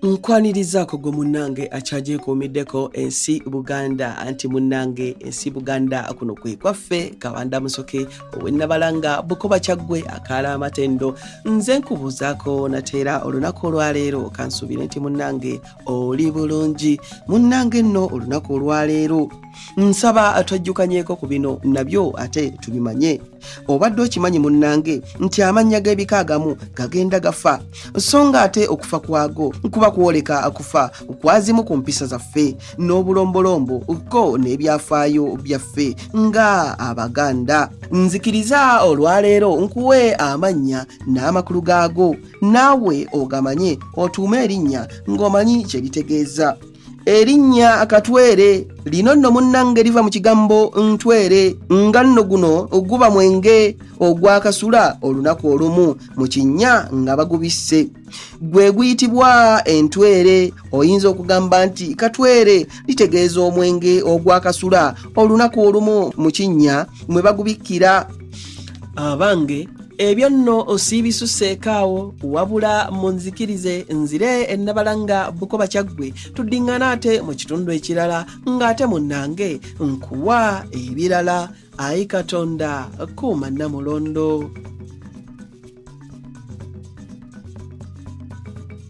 Nkwanirizaako gwe munnange akyagyekuumiddeko ensi Buganda, anti munnange ensi Buganda kuno kwe kwaffe. Kabanda Musoke ow'Ennabalanga Bukoba Kyaggwe akaala amatendo, nze nkubuuzaako nateera olunaku olwaleero. Kansuubire nti munnange oli bulungi. Munnange nno olunaku olwaleero nsaba twejjukanyeeko ku bino nabyo ate tubimanye. Obadde okimanyi munnange nti amannya g'ebika agamu gagenda gafa, so nga ate okufa kwago kuba kwoleka kufa kwazimu ku mpisa zaffe n'obulombolombo ko n'ebyafaayo byaffe nga Abaganda. Nzikiriza olwaleero nkuwe amannya n'amakulu gaago, naawe ogamanye otuume erinnya ng'omanyi kye litegeeza. Erinnya Akatwere lino nno munnange liva mu kigambo ntwere, nga nno guno guba mwenge ogwakasula olunaku olumu mu kinnya nga bagubisse, gwe guyitibwa entwere. Oyinza okugamba nti katwere litegeeza omwenge ogwakasula olunaku olumu mu kinnya mwe bagubikkira. Abange, ebyo nno siibisuseeko awo, wabula munzikirize nzire Ennabalanga Bukoba Kyaggwe, tuddiŋŋana ate mu kitundu ekirala ng'ate munnange nkuwa ebirala. Ayi Katonda, kuuma Nnamulondo.